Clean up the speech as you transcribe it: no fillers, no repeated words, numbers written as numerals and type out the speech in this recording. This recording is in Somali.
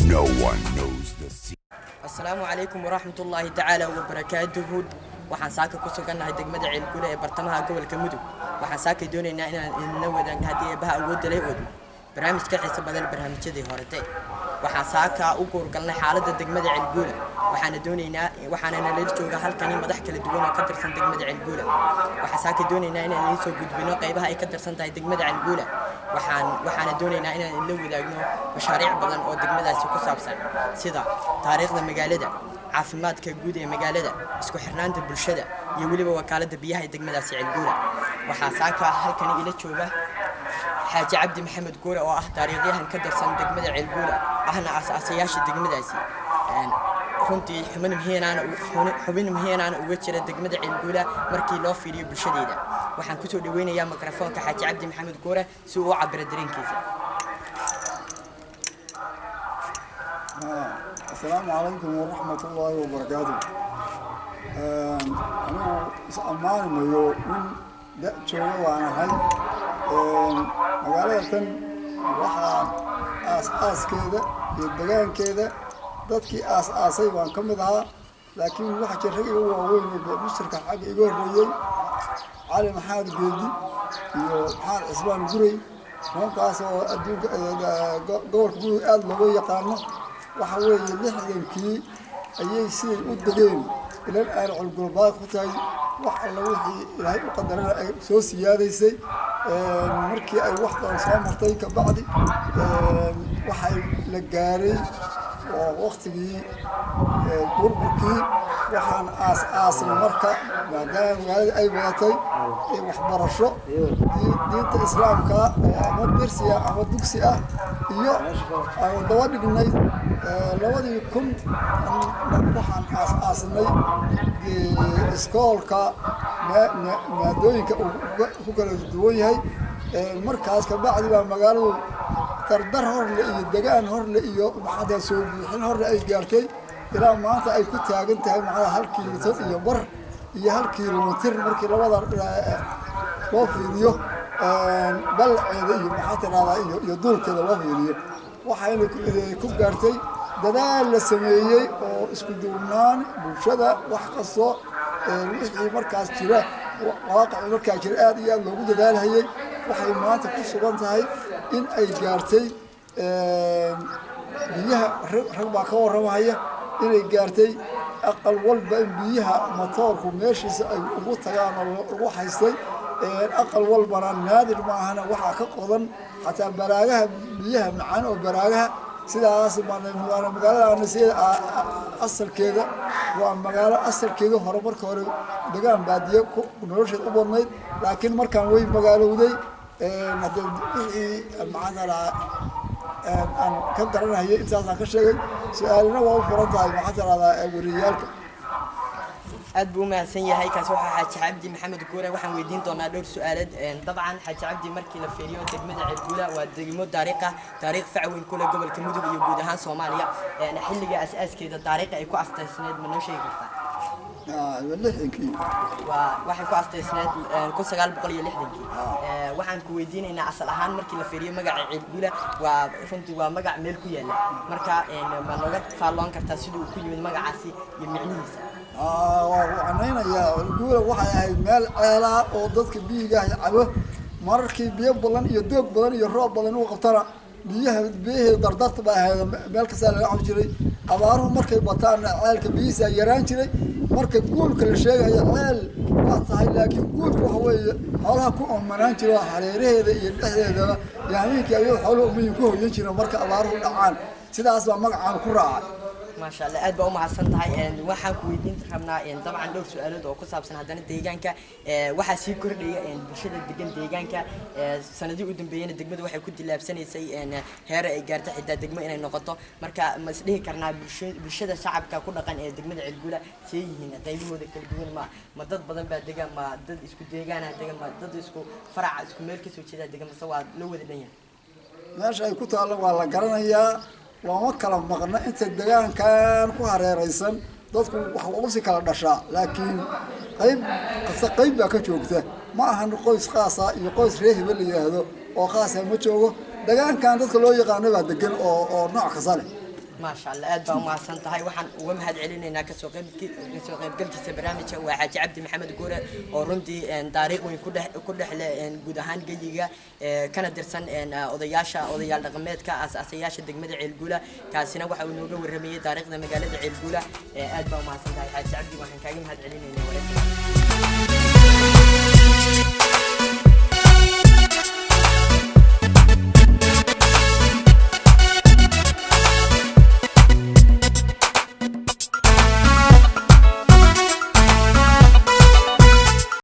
No one knows the secret. Asalaamu calaykum waraxmatullaahi tacaala wabarakaatuhu. Waxaan saaka ku sugannahay degmada Ceelgule ee bartamaha gobolka Mudug. Waxaan saaka doonaynaa inaan idinla wadaagno, haddii Eebbaha awoodda leh oodmo, barnaamij ka xiiso badan barnaamijyadii horete. Waxaan saaka u guurgalnay xaaladda degmada Ceelguula. Waxaana doonaynaa, waxaana nala jooga halkani madax kala duwan oo ka tirsan degmada Ceelguula. Waxaan saaka doonaynaa inaan idiin soo gudbino qaybaha ay ka tirsan tahay degmada Ceelguula. Waxaana doonaynaa inaan idinla wadaagno mashaariic badan oo degmadaasi ku saabsan, sida taariikhda magaalada, caafimaadka guud ee magaalada, isku xirnaanta bulshada iyo weliba wakaaladda biyaha ee degmadaasi Ceelguula. Waxaa saaka halkani ila jooga Xaaji Cabdi Maxamed Guure oo ah taariikhyahan ka tirsan degmada Ceelguula, ahna aasaasayaasha degmadaasi. Runtii xubin muhiinaana uga jira degmada Ceelguula markii loo fiiriyo bulshadeeda. Waxaan kusoo dhaweynayaa mikrofoonka Xaaji Cabdi Maxamed Guure si uu u cabiro dareenkiisa. Asalaamu calaykum waraxmat ullaahi wabarakaatu. Anigu is ammaani mayo, nin da jooga waan ahay. Magaalada tan waxaan aas-aaskeeda iyo degaankeeda dadkii aas-aasay baan ka mid ahaa, laakiin waxa jira rag iga waaweyn oo mushirka xagga iga horreeyey, Cali Maxamed Geedi iyo Maxamed Cismaan Gurey, nimankaas oo adduunka gobolka Mudug aada looga yaqaano. Waxa weeye 60-kii ayay siday u degeen ilan aan colgulbaad ku tahay, wax alla wixii Ilaahay u qadarana ay soo siyaadaysay. Markii ay wax badan soo martay kabacdi, waxay la gaaray oo waktigii burburkii. Waxaan aas aasnay marka, maadaama magaalada ay wadatay waxbarasho diinta Islaamka oo ama dersi ah ama dugsi ah, iyo aan daba dhignay 2000, waxaan aas aasnay iskoolka maadooyinka uu ku kala duwan yahay. Markaas kabacdi baa magaaladu dardar horle iyo degaan horle iyo maxaa soo buuxin horle ay gaartay, ilaa maanta ay ku taagan tahay maxaa 1 kilomitir iyo bar iyo 1 kilomitir markii labada loo fiiriyo ballaceeda iyo maxaa tirahdaa iyo duulkeeda loo fiiriyo. Waxayna ku gaartay dadaal la sameeyey oo isku duubnaan bulshada, wax kastoo wixii markaas jira, waaqicii markaa jira aad iyo aad loogu dadaalhayay. Waxay maanta ku sugan tahay in ay gaartay biyaha, rag baa ka warramahaya, inay gaartay aqal walba in biyaha matoorku meeshiisa ay ugu tagaan oo lagu haystay. Aqal walbana naadir maahana waxaa ka qodan xataa baraagaha biyaha macaan oo baraagaha sidaas. Magaaladaana sida asalkeeda waa magaalo asalkeeda hore, marka hore degaan baadiye nolosheed u badnayd, laakiin markaan way magaalowday. Hadee wixii maxaa aan ka garanahayay intaasaan ka sheegay. Su-aalina waa u furan tahay, maxaa tirahdaa, wariyaalka. Aad buu u mahadsan yahay. Kaasi waxaa Xaaji Cabdi Maxamed Guure. Waxaan weydiin doonaa dhowr su-aaleed. Dabcan Xaaji Cabdi, markii la fiiriyo degmada Ceelguula waa degmo taariikh ah, taariikh fac weyn ku leh gobolka Mudug iyo guud ahaan Soomaaliya. Xilliga as-aaskeeda taariikha ay ku astaysneed ma noo sheegi kartaa? 60-kii. Waa waxay ku astaysneed 1960-kii. Waxaan ku weydiinaynaa, asal ahaan markii la fiiriyo magaca Ceelguula waa runtii waa magac meel ku yaala. Marka ma nooga faalloon kartaa siduu ku yimid magacaasi iyo micnihiisa? Waa wacnaynayaa. Ceelguula waxay ahayd meel ceelaa oo dadka biyigaah cabo. Mararkii biyo badan iyo doog badan iyo roob badan uu qabtana, biyaha biyahii dardarta ba ahayd, meel kastaa laga cabi jiray. Abaaruhu markay bataanna ceelka biyihiisa yaraan jiray. Marka guulka la sheegayo, ceel waa tahay, laakiin guulka waxa weeye xoolaha ku oomanaan jiro hareeraheeda iyo dhexdeedaba iyo hameenkii ayuu xooluhu umayin ku hoyan jireen marka abaaruhu dhacaan. Sidaas baa magacaan ku raacay. Maasha Allah, aad baa u mahadsan tahay. Waxaan ku weydiin rabnaa dabcan dhowr su-aalood oo ku saabsan haddana deegaanka. Waxaa sii kordhaya bulshada degan deegaanka. Sanadihii u dambeeyena degmadu waxay ku dilaabsanaysay heer ay gaartay xitaa degmo inay noqoto. Marka ma isdhihi karnaa bulshada shacabka ku dhaqan ee degmada Ceelguula see yihiin qaybahooda kala duwan? Ma dad badan baa degan? Ma dad isku deegaana degan? Ma dad isku faraca, isku meel kasoo jeedaa degan, mase waa loo wada dhan yahay? Meesha ay ku taallo waa la garanayaa, looma kala maqna. Inta degaankan ku hareeraysan dadku wax ugu si kala dhashaa, laakiin qayb kasta qayb baa ka joogta. Ma ahan qoys khaasa iyo qoys reer hebel la yidhaahdo oo khaasa ma joogo. Degaankan dadka loo yaqaano baa degan oo nooc kasta leh. Maasha Allah, aad baa umahadsan tahay. Waxaan uga mahad celinaynaa kasoo qaybgalkiisa barnaamijka. Waa Xaaji Cabdi Maxamed Guure oo runtii taariikh weyn ku dhexle guud ahaan geyiga, kana tirsan odayaasha, odayaal dhaqameedka aasaasayaasha degmada Ceelguula. Kaasina waxa uu nooga warramayey taariikhda magaalada Ceelguula. Aad baa umahadsan tahay, Xaaji Cabdi. Waxaan kaaga mahad celinaynaa waraysiga.